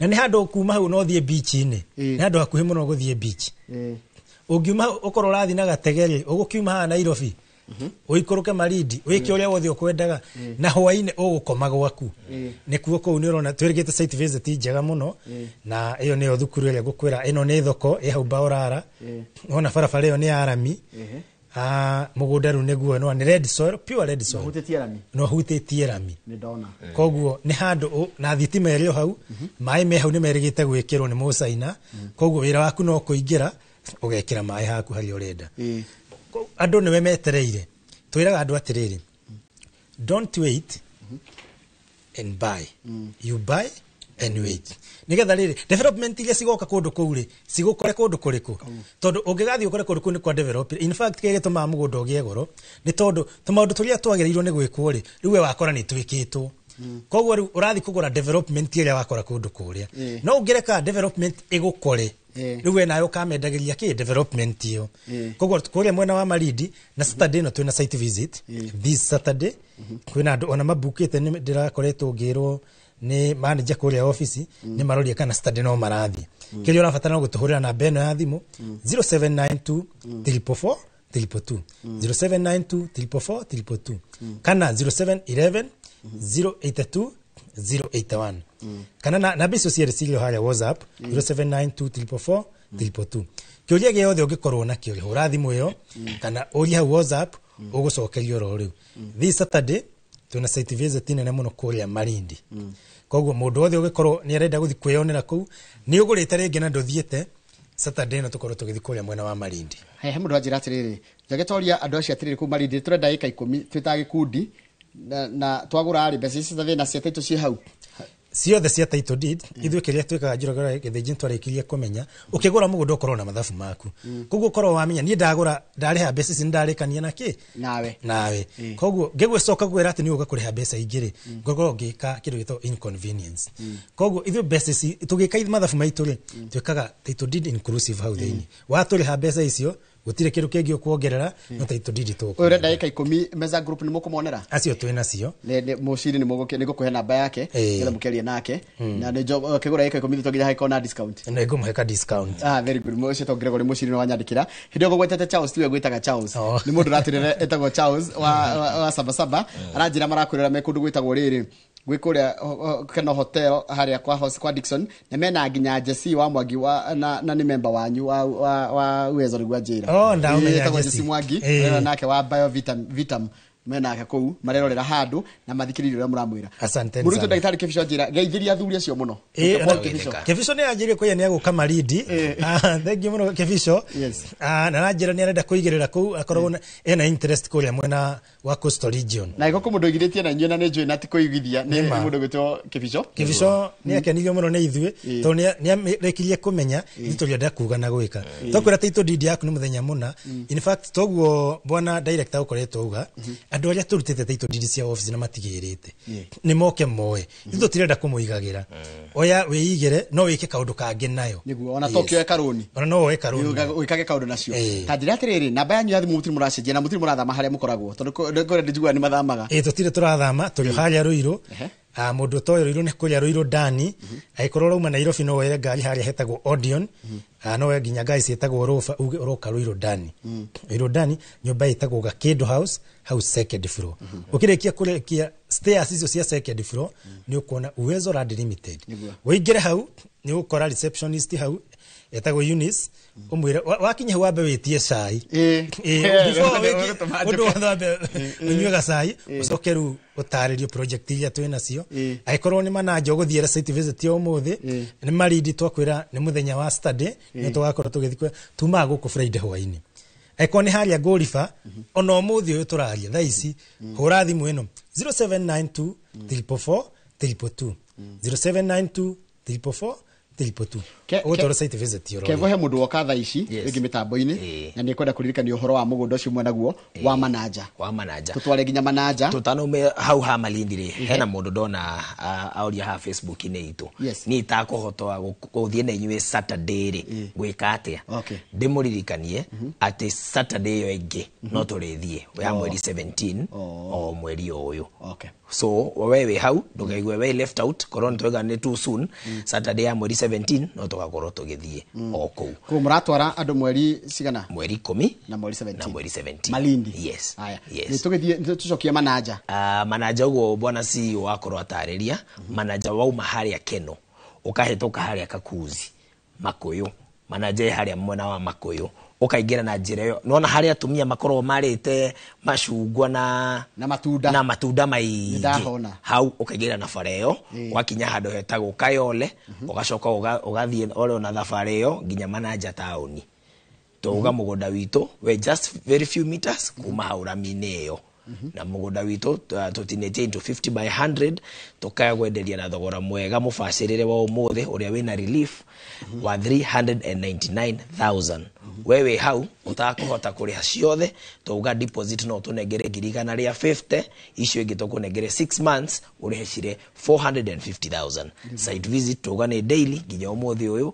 Speaker 3: Na nĩ handũ kuma hau no thiĩ beach-inĩ. Nĩ handũ hakuhĩ mũno gũthiĩ beach. Ũngiuma hau ũkorwo ũrathiĩ na gatege rĩ, ũgũkiuma haha Nairobi, ũikũrũke Malindi, wĩke ũrĩa wothe ũkwendaga, na hwainĩ ũgũkoma gwaku. Nĩkuo kũu nĩ ũrona twĩrĩgĩte site visit njega mũno, na ĩyo nĩyo thukuru ĩrĩa ngũkwĩra, ĩno nĩ thoko ĩ hau Baorara. Wona barabara ĩyo nĩ ya rami. Mũgũnda rĩu nĩguo no nĩ red soil, pure red soil.
Speaker 1: Hutĩtie rami.
Speaker 3: No hutĩtie rami.
Speaker 1: Nĩ ndona.
Speaker 3: Koguo nĩ handũ na thitima ĩrĩ o hau, maĩ me hau nĩ merĩgĩte gwĩkĩrwo nĩ mũcaina. Koguo wĩra waku no kũingĩra ũgekĩra maĩ haku harĩa ũrenda. Andũ nĩwe metereire. Twĩraga andũ atĩrĩrĩ, don't wait and buy. You buy and wait. Nĩgetha rĩrĩ development iria cigoka kũndũ kũu rĩ, cigũkore kũndũ kũrĩkũ? Tondũ ũngĩgathiĩ ũkore kũndũ kũu nĩ kwa develop. In fact kĩrĩa gĩtũmaga mũgũnda ũgĩe goro nĩ tondũ tũmaũndũ tũrĩa twagĩrĩirwo nĩ gwĩkwo rĩ, rĩu we wakora nĩ twĩkĩtwo. Koguo rĩu ũrathiĩ kũgũra development ĩrĩa wakora kũndũ kũrĩa. No ũngĩreka development ĩgũkore, rĩu we nawe ũkamendagĩria kĩ development ĩyo. Koguo kũrĩa mwena wa Malindi na Saturday ĩno twĩna site visit this Saturday. Kwĩna andũ ona mabukĩte, nĩ ndĩrakoretwo ngĩrwo nĩ manager kũrĩa office nĩ maroria kana Saturday no marathiĩ. Kĩrĩa ũrabatara no gũtũhũrĩra namba ĩno ya thimũ 0792 444 222, 0792 444 222, kana 0711 082 081, kana na namba icio cierĩ cirĩ o harĩa WhatsApp 0792 444 222. Kĩũria gĩothe ũngĩkorwo nakĩo hũra thimũ ĩyo kana ũrie hau WhatsApp, ũgũcokerio oro rĩu. This Saturday twĩna site visit nene mũno kũrĩa Malindi. Koguo mũndũ wothe ũngĩkorwo nĩ arenda gũthiĩ kwĩyonera kũu, nĩ ũgũrĩte rĩngĩ na ndũthiĩte, Saturday ĩno tũkorwo tũgĩthiĩ kũrĩa mwena wa Malindi.
Speaker 1: He mũndũ anjĩra atĩrĩrĩ, njagĩtoria andũ acio atĩrĩrĩ, kũu Malindi tũrenda ĩka 10 twĩ gĩkundi na twagũra rĩ, mbeca ici cia thĩna cia title ciĩ hau.
Speaker 3: Ciothe cia title deed. Ithuĩ kĩrĩa twĩkaga Njoroge Gĩthĩnji nĩtwarĩkirie kũmenya ũkĩgũra mũgũnda ũkorwo na mathabu maku. Koguo ũkorwo wamenya niĩ ndagũra ndarĩha mbeca ici nĩndarĩkania na kĩ
Speaker 1: nawe.
Speaker 3: Nawe. Koguo ngĩgũcoka gwĩra atĩ nĩ ũgũka kũrĩha mbeca ingĩ rĩ, ngorwo ngĩka kĩndũ gĩtagwo inconvenience. Koguo ithuĩ mbeca ici tũgĩka mathabu maitũ rĩ, twĩkaga title deed inclusive hau thĩinĩ. Watũrĩha mbeca icio gũtirĩ kĩndũ kĩngĩ ũkuongerera, no title deed
Speaker 1: Ũyũ ũrenda ĩka 10 Meza Group nĩ mũkũmonera?
Speaker 3: Acio twĩ nacio.
Speaker 1: Mũciri nĩ ngũkũhe namba yake nĩgetha mũkĩarie nake, na nĩ ũkĩgũra ĩka 10 to nginya hagĩkorwo na discount.
Speaker 3: Nĩ ngũmũhe ka discount.
Speaker 1: Very good. Mũcio to Gregory Mũciri nĩ wanyandĩkĩra. Hĩndĩ ĩyo ngũgwetete Charles, tiwe gwĩtaga Charles. Nĩ mũndũ ũratwĩrĩra etagwo Charles wa Sabasaba, aranjĩra marakwĩrora me kũndũ gwĩtagwo rĩrĩ gwĩ kũrĩa Keno Hotel harĩa kwa house kwa Dickson, na mena nginya Jesse wa Mwangi wa na nĩ member wanyu wa Uwezo nĩguo anjĩra.
Speaker 3: Oh, ndamenya
Speaker 1: Jesse. Jesse Mwangi nake wa Bio Vitam menake kũu marerorera handũ na mathikĩrĩrie ũrĩa mũramwĩra.
Speaker 3: Asante
Speaker 1: sana. Mũrutwo ndagĩtarĩ Kĩbico anjĩra geithĩria athuri acio mũno.
Speaker 3: Kĩbico nĩ anjĩrire kũiya nĩ agũka Malindi. Thank you mũno Kĩbico. Na aranjĩra nĩ arenda kũigĩrĩra kũu, akoragwo ena interest kũrĩa mwena wa Coastal Region.
Speaker 1: Na ĩgoko mũndũ ũigithĩtie na inyuĩ na nĩ njũĩ na ti kũigithia nĩ mũndũ gwĩtwo Kĩbico.
Speaker 3: Kĩbico nĩ akenirio mũno nĩ ithuĩ tondũ nĩ arĩkirie kũmenya ithuĩ tũrĩenda kuga na gwĩka. Twakwĩra title deed yaku nĩ mũthenya mũna. In fact toguo bwana director ũkoretwo auga andũ arĩa tũrutĩte title deed cia office na matigĩrĩte nĩ moke moe. Ithuĩ tũtirenda kũmũigagĩra. Oya wĩigĩre no wĩke kaũndũ kangĩ nayo.
Speaker 1: Nĩguo ona to kĩoe karũni.
Speaker 3: Ona no woe karũni.
Speaker 1: Wĩkage kaũndũ nacio. Ta njĩra atĩrĩrĩ, namba yanyu ya thimũ mũtirĩ mũracenjia na mũtirĩ mũrathama harĩa mũkoragwo tondũ kũrĩa ndĩnjiguaga nĩ mathamaga.
Speaker 3: Tũtirĩ tũrathama, tũrĩ harĩa Ruiru. Mũndũ ũtoĩ Ruiru nĩ kũrĩa Ruiru Ndani. Angĩkorwo ũrauma Nairobi no woere ngari harĩa hetagwo Odeon. No woe nginya ngari ciĩtagwo Rover uge ũroka Ruiru Ndani. Ruiru Ndani nyũmba ĩtagwo Gakĩndũ House, house second floor. Ũkĩrĩkia kũrĩkia stairs icio cia second floor nĩ ũkuona Uwezo Land Limited. Ũingĩre hau nĩ ũgũkora receptionist hau etagwo Eunice, ũmwĩre wakinya hau wambe wĩtie cai. Before ũndũ wothe wambe ũnyue gacai, ũcoke rĩu ũtarĩrio project iria twĩ nacio. Angĩkorwo nĩ mananja ũgũthiĩra site visit ya ũmũthĩ, nĩ Malindi twakwĩra nĩ mũthenya wa Saturday, nĩ tũgakorwo tũgĩthiĩ tumaga gũkũ Friday hwainĩ. Angĩkorwo nĩ harĩa Ngũriba, ona ũmũthĩ ũyũ tũraria thaa ici, hũra thimũ ĩno 0792 444 222, 0792 444 222. 222. Ũgũtwarwo site visit oro.
Speaker 1: Kevo he mũndũ woka thaa ici
Speaker 2: Yes.
Speaker 1: rĩngĩ mĩtambo-inĩ
Speaker 2: Ĩĩ.
Speaker 1: na nĩ kwenda kũririkania ũhoro wa mũgũnda ũcio mwenaguo wa Manaja.
Speaker 2: Wa Manaja.
Speaker 1: Tũtware nginya Manaja.
Speaker 2: Tutanaume hau ha Malindi rĩ, hena mũndũ ndona aũria haha Facebook-inĩ itũ.
Speaker 1: Yes.
Speaker 2: Niĩ itakũhota gũthiĩ na inyuĩ Saturday rĩ, gwĩka atĩa?
Speaker 1: Okay.
Speaker 2: Ndĩmũririkanie atĩ Saturday ĩyo ĩngĩ no tũrĩthiĩ ya mweri 17 o mweri o ũyũ.
Speaker 1: Okay.
Speaker 2: So we wĩ hau ndũkaigue we left out, korwo nĩ twaiga nĩ too soon. Saturday ya mweri 17 no tũgakorwo tũgĩthiĩ o kũu.
Speaker 1: Koguo mũratwara andũ mweri cigana?
Speaker 2: Mweri 10
Speaker 1: Na mweri 17.
Speaker 2: Na mweri 17.
Speaker 1: Malindi.
Speaker 2: Yes.
Speaker 1: Haya.
Speaker 2: Yes.
Speaker 1: Nĩ tũgĩthiĩ nĩ tũcokie Manaja.
Speaker 2: Manaja ũguo bwana CEO wakorwo atarĩria. Manaja wauma harĩa Keno ũkahĩtũka harĩa Kakuzi Makũyũ, Manaja ĩ harĩa mwena wa Makũyũ, ũkaingĩra na njĩra ĩyo nona harĩa atumia makoragwo marĩte macungwa na
Speaker 1: Na matunda.
Speaker 2: na matunda maingĩ.
Speaker 1: Nĩndahona.
Speaker 2: Hau ũkaingĩra na bara ĩyo, wakinya handũ hetagwo Kayole, ũgacoka ũgathiĩ oro na thabarĩ ĩyo nginya Manaja taũni. Tũuga mũgũnda witũ we just very few meters kuma hau rami-inĩ ĩyo, na mũgũnda witũ tũtinĩtie into 50 by 100, tũkaya kwenderia na thogora mwega mũbacĩrĩre wa ũmũthĩ ũrĩa wĩna relief wa 399,000. We wĩ hau ũtakũhota kũrĩha ciothe, twauga deposit no tũnengere 150,000, icio ingĩ tũkũnengere 6 months ũrĩhe cire 450,000. Site visit twauga nĩ daily nginya ũmũthĩ ũyũ.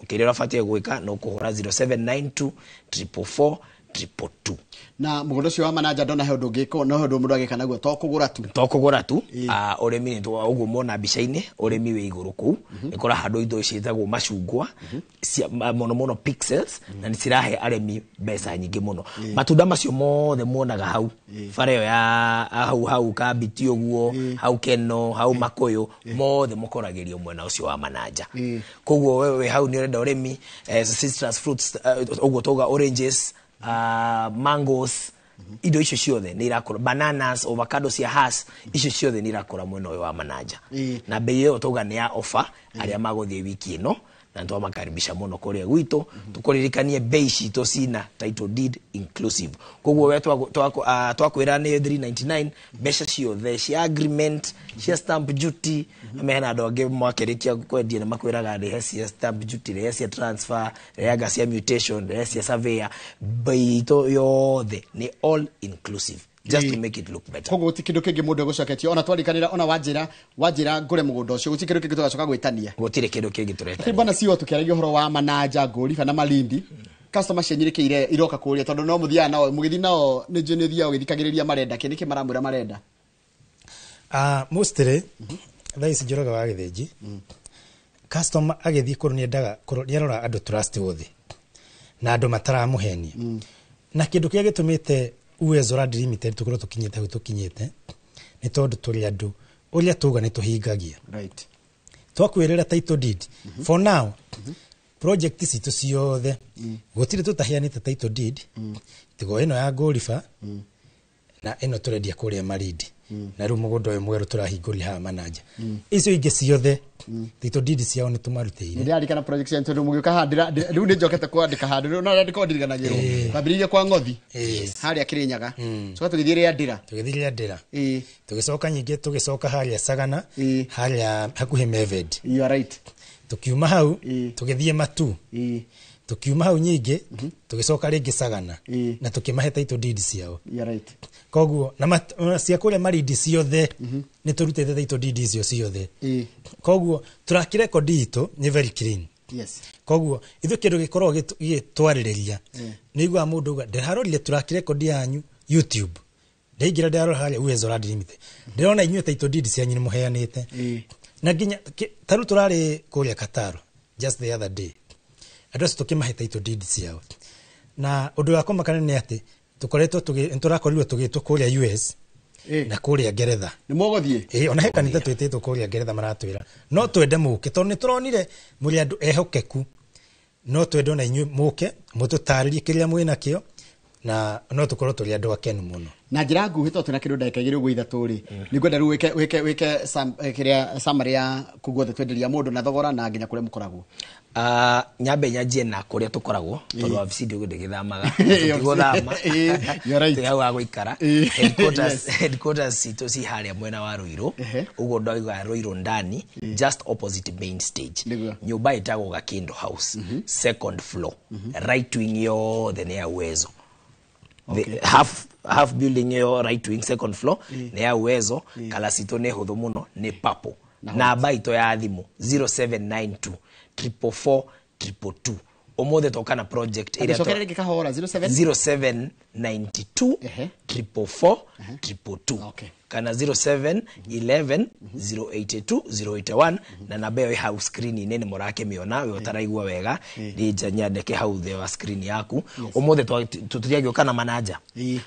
Speaker 2: Kĩrĩa ũrabatiĩ gwĩka no kũhũra 0792 444 222.
Speaker 1: Na mũgũnda ũcio wa Manaja ndona he ũndũ ũngĩkwo, no he ũndũ mũndũ angĩka naguo to kũgũra tu.
Speaker 2: To kũgũra tu. Ũrĩmi nĩ ũguo mona mbica-inĩ, ũrĩmi wĩ igũrũ kũu nĩ kũrahandwo indo ciĩtagwo macungwa mũno mũno pixels, na nĩ cirahe arĩmi mbeca nyingĩ mũno. Matunda macio mothe muonaga hau bara ĩyo ya hau hau Kambiti ũguo, hau Keno, hau Makũyũ, mothe mũkoragĩrio mwena ũcio wa Manaja. Koguo wewe hau nĩ ũrenda ũrĩmi citrus fruits, ũguo tauga oranges, mangoes, indo icio ciothe nĩ irakũra, bananas, avocado cia Hass, icio ciothe nĩ irakũra mwena ũyũ wa Manaja. Na bei ĩyo tauga nĩ ya offer arĩa magũthiĩ wiki ĩno, na twamakaribisha mũno kũrĩa gwitũ. Tũkũririkanie bei citũ cina title deed inclusive. Koguo we twakwĩra nĩ 399, mbeca ciothe cia agreement, cia stamp duty, mena andũ angĩ mwakĩrĩkia kwendia nĩ makwĩraga rĩhe cia stamp duty, rĩhe cia transfer, rĩhe cia mutation, rĩhe cia surveyor. Bei itũ yothe nĩ all inclusive, just to make it look better.
Speaker 1: Koguo gũtirĩ kĩndũ kĩngĩ mũndũ egũcoketie, ona twarikanĩra, ona wanjĩra ngũre mũgũnda ũcio, gũtirĩ kĩndũ kĩngĩ tũgacoka gwĩtania.
Speaker 2: Gũtirĩ kĩndũ kĩngĩ tũretania.
Speaker 1: Bwana CEO, tũkĩaragia ũhoro wa Manaja, Ngũriba na Malindi, customer cianyu nĩkĩ iroka kũrĩa, tondũ no mũthiaga nao, mũgĩthiĩ nao nĩ njũĩ nĩ ũthiaga ũgĩthikagĩrĩria marenda kĩ, nĩkĩ maramwĩra marenda?
Speaker 3: Mostly thaa ici Njoroge wa Gĩthĩnji, customer agĩthiĩ kũrũ nĩendaga nĩarora andũ trustworthy na andũ mataramũhenia. Na kĩndũ kĩrĩa gĩtũmĩte Uwezo Land Limited tũkorwo tũkinyĩte hau tũkinyĩte nĩ tondũ tũrĩ andũ ũrĩa tuga nĩ tũhingagia.
Speaker 1: Right.
Speaker 3: Twakwĩrĩra title deed. For now, project citũ ciothe gũtirĩ tũtaheanĩte title deed, tigo ĩno ya Ngũriba na ĩno tũrendia kũrĩa Malindi, na rĩu mũgũnda ũyũ mwerũ tũrahingũria haha Manaja. Icio ingĩ ciothe title deed ciao nĩ tũmarutĩire.
Speaker 1: Nĩndĩrarikana project cianyu tondũ mũgĩũka haha rĩu nĩ njokete kwandĩka handũ, no ndĩrandĩka ndiriganagĩrwo. Twambĩrĩirie kwa Ng'othi harĩa Kĩrĩnyaga, coka tũgĩthiĩ Rĩandĩra.
Speaker 3: Tũgĩthiĩ Rĩandĩra, tũgĩcoka nyingĩ tũgĩcoka harĩa Sagana, harĩa hakuhĩ Meved.
Speaker 1: You are right.
Speaker 3: Tukiuma hau tũgĩthiĩ Matu, tukiuma hau nyingĩ tũgĩcoka rĩngĩ Sagana na tũkĩmahe title deed ciao.
Speaker 1: You are right.
Speaker 3: Koguo na cia kũrĩa Malindi ciothe nĩ tũrutĩte title deed icio ciothe. Koguo track record itũ nĩ very clean.
Speaker 1: Yes.
Speaker 3: Koguo ithuĩ kĩndũ gĩkoragwo gĩgĩtwarĩrĩria nĩ iguaga mũndũ auga ndĩrarorire track record yanyu YouTube, ndaingĩra ndarora harĩa Uwezo Land Limited, ndĩrona inyuĩ title deed cianyu nĩ mũheanĩte. Na nginya ta rĩu tũrarĩ kũrĩa Qatar just the other day, andũ acio tũkĩmahe title deed ciao. Na ũndũ wa kũmakania nĩ atĩ tũkoretwo tũrakorirwo tũgĩtwo kũrĩa US na kũrĩa Ngeretha.
Speaker 1: Nĩ mũgũthiĩ?
Speaker 3: Ona he kanitha twĩtĩtwo kũrĩa Ngeretha, maratwĩra no twende mũke tondũ nĩ tũronire mũrĩ andũ ehokeku, no twende ona inyuĩ mũke mũtũtarĩrie kĩrĩa mwĩnakĩo, Na no tũkorwo tũrĩ andũ akenu mũno.
Speaker 1: Na njĩra nguhĩ tondũ twĩna kĩndũ ndagĩka igĩrĩ ũguo ithatũ rĩ, nĩngwenda rĩu wĩke kĩrĩa summary ya kũu guothe twenderia mũndũ na thogora na nginya kũrĩa mũkoragwo.
Speaker 2: Nyambe nyanjie na kũrĩa tũkoragwo tondũ wabici ndĩ ndĩgĩthamaga, tũtigũthama.
Speaker 1: You're right.
Speaker 2: Twĩ hau ha gũikara. Headquarters citũ ci harĩa mwena wa Ruiru, ũguo ndauga Ruiru ndani, just opposite main stage. Nyũmba ĩtagwo Gakindo House, second floor, right wing yothe nĩ ya Uwezo. The half building ĩyo, right wing, second floor, nĩ ya Uwezo. Kala citũ nĩ hũthũ mũno, nĩ purple. Namba itũ ya thimũ 0792 444 222. Ũmũthĩ toka na project ĩrĩa
Speaker 1: Cokera rĩngĩ kahora, 07
Speaker 2: 0792 444 222 kana 07 11 082 081, na namba ĩyo ĩ hau screen-inĩ nĩ mũrakĩmĩona. We ũtaraigua wega, rĩnja nyandĩke hau thĩ wa screen yaku. Ũmũthĩ tũtiagĩũka na manager.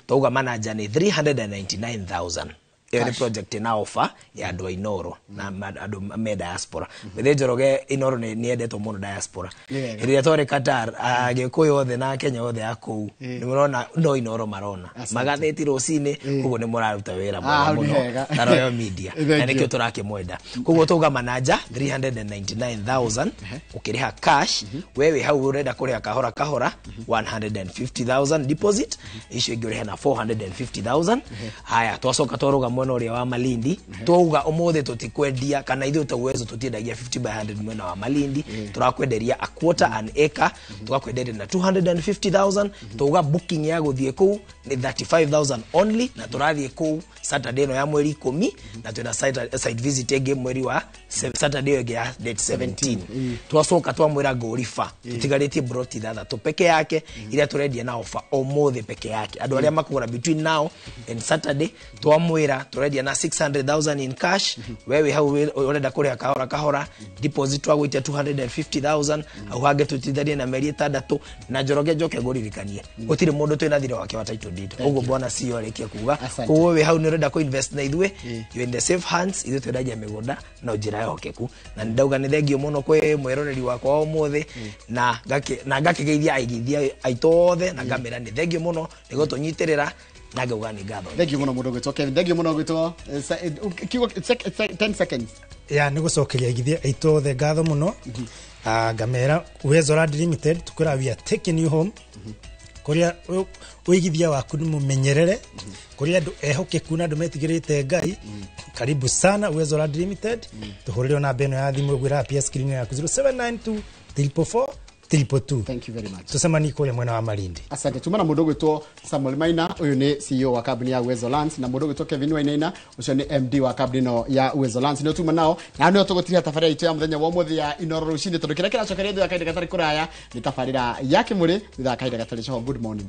Speaker 2: Twauga manager nĩ 399,000. Ĩyo nĩ project ĩna offer ya andũ a Inoro na andũ me diaspora. Mĩthĩ Njoroge, Inoro nĩ yendetwo mũno diaspora.
Speaker 1: Nĩ wega.
Speaker 2: Hĩndĩ ĩrĩa twarĩ Qatar, Agĩkũyũ othe na Kenya othe a kũu nĩ mũrona no Inoro marona magathĩti rũcinĩ, koguo nĩ mũraruta wĩra
Speaker 1: Ah,
Speaker 2: mwega
Speaker 1: hau nĩ
Speaker 2: mũno
Speaker 1: hega.
Speaker 2: na Royal Media,
Speaker 1: Thank
Speaker 2: na nĩkĩo
Speaker 1: you.
Speaker 2: tũrakĩmwenda. Koguo tauga manager 399,000 ũkĩrĩha cash. We wĩ hau ũrenda kũrĩha kahora kahora, 150,000 deposit, icio ingĩ ũrĩhe na 450,000. Haya, twacoka twarũga mwena ũrĩa wa Malindi. Twauga ũmũthĩ tũtikwendia, kana ithuĩ ta Uwezo tũtiendagia 50 by 100 mwena wa Malindi. Tũrakwenderia a quarter an acre, tũgakwenderia na 250,000. Twauga booking ya gũthiĩ kũu nĩ 35,000 only, na tũrathiĩ kũu Saturday ĩno ya mweri 10, na twĩna site visit ĩngĩ mweri wa Saturday ĩyo ĩngĩ ya date 17. Twacoka twamwĩra ngũriba tũtigarĩtie broti ithathatũ peke yake iria tũrendia na offer ũmũthĩ peke yake. Andũ arĩa makũgũra between now and Saturday, twamwĩra tũrendia na 600,000 in cash. We wĩ hau ũrenda kũrĩha kahora kahora, deposit twagũitia 250,000, hau hangĩ tũtithanie na mĩeri 6. Na Njoroge, njoke ngũririkanie gũtirĩ mũndũ twĩna thirĩ wake wa title deed. Ũguo bwana CEO arĩkia kuga.
Speaker 1: Asante.
Speaker 2: Koguo wĩ hau nĩ ũrenda kũ-invest na ithuĩ, you're in the safe hands. Ithuĩ twendagia mĩgũnda na njĩra yohokeku, na nĩ ndauga nĩ thengio mũno kwĩ mwĩroreri wakwa wa ũmũthĩ, na ngakĩgeithia aigithia aitũ othe, na ngamĩra nĩ thengio mũno nĩ gũtũnyitĩrĩra, na ngauga nĩ ngatho.
Speaker 1: Thank you mũno mũndũ gwĩtwo Kevin, thank you mũno gwĩtwo kiugo 10 seconds.
Speaker 3: Ya nä gå cokeria aigithia aitå othe ngatho må no. Ngamera Uwezo Land Limited tukwĩra we are taking you home, kũrĩa ũigithia waku nĩ mũmenyerere, kũrĩa andũ ehokeku na andũ metigĩrĩte Ngai. Karibu sana Uwezo Land Limited. Tũhũrĩre namba ĩno ya thimũ ĩgwĩra pia screen yaku, 0792 444 222.
Speaker 1: Thank you very much.
Speaker 3: Tũcemanie kũrĩa mwena wa Malindi.
Speaker 1: Asante. Tuma na mũndũ ũgwĩtwo Samuel Maina, ũyũ nĩ CEO wa kambuni ya Uwezo Lands, na mũndũ ũgwĩtwo Kevin Wainaina, ũcio nĩ MD wa kambuni ĩno ya Uwezo Lands. Nĩo tuma nao, na nĩo tũgũtiria tabarĩra itũ ya mũthenya wa ũmũthĩ ya Inoro rũcinĩ, tondũ kĩrĩa kĩracokeria thutha wa kahinda gatarĩ kũraya nĩ tabarĩra ya Kĩmũrĩ thutha wa kahinda gatarĩ coho. Good morning.